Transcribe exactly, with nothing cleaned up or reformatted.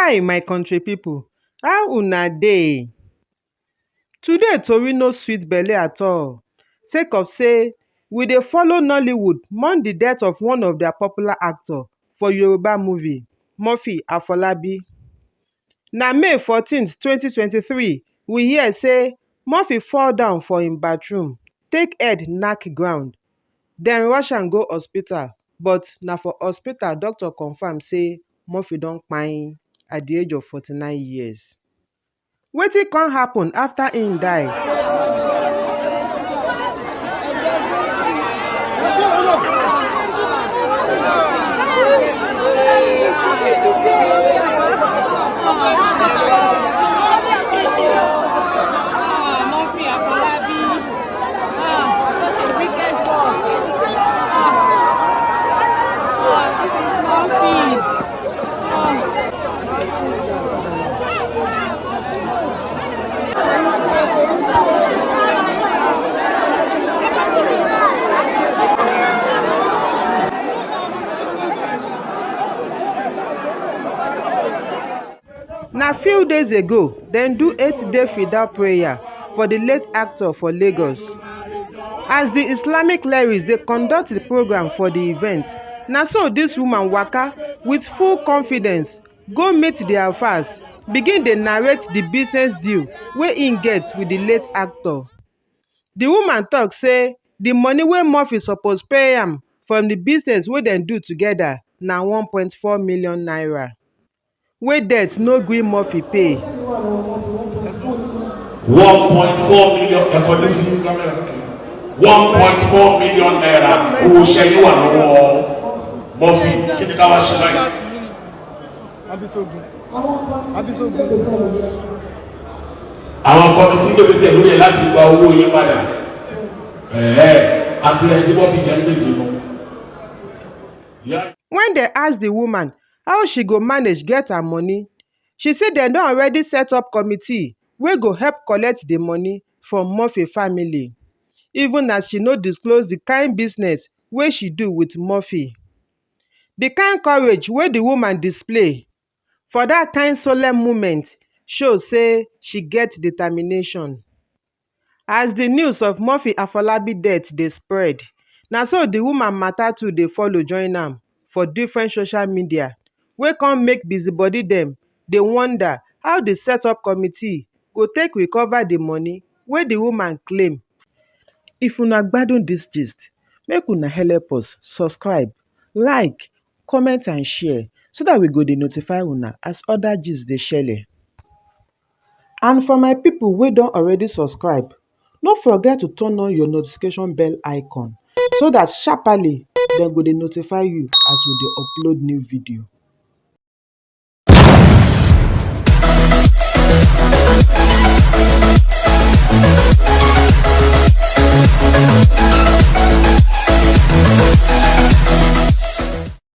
Hey, my country people, how una dey? Today tori no sweet belle at all, sake of say we dey follow Nollywood mourn the death of one of their popular actor for Yoruba movie, Murphy Afolabi. Na May fourteenth, twenty twenty-three, we hear say Murphy fall down for im bathroom, take head knack ground. Dem rush am go hospital, but na for hospital doctor confirm say Murphy don kpai at the age of forty-nine years. Wetin come happen after im die? Na few days ago, dem do eight-day Fidal prayer for the late actor for Lagos. As the Islamic clerics dey conduct the program for the event, na so this woman waka with full confidence go meet the Alfas, begin dey narrate the business deal wey im get with the late actor. The woman talk say the money wey Murphy suppose pay am from the business wey dem do together na one point four million naira, wey debt no gree Murphy pay. One point four million, ẹ kọjú sí camera. One point four million naira owó iṣẹ́ yín wà lọ́wọ́ Murphy. Kí ni ká wá ṣe báyìí? Abisogun. Abisogun. Àwọn kọmitì ń gbèsè lórí ẹ̀ láti gba owó yín padà. Ẹ̀ẹ́ àti ẹ̀ tí wọ́n fi jẹ́ ń gbèsè lọ. When dem ask the woman how she go manage get her money, she say dem don already set up committee wey go help collect the money from Murphy family, even as she no disclose the kind business wey she do with Murphy. The kind courage wey the woman display for that kind solemn moment show say she get determination. As the news of Murphy Afolabi death dey spread, na so the woman matter too dey follow join am for different social media, wey come make busybody dem dey wonder how the set-up committee go take recover the money wey the woman claim. If una gbadun this gist, make una help us subscribe, like, comment and share so that we go dey notify una as other gist dey shele. And for my people wey don already subscribe, no forget to turn on your notification bell icon so that sharply dem go dey notify you as we dey upload new video.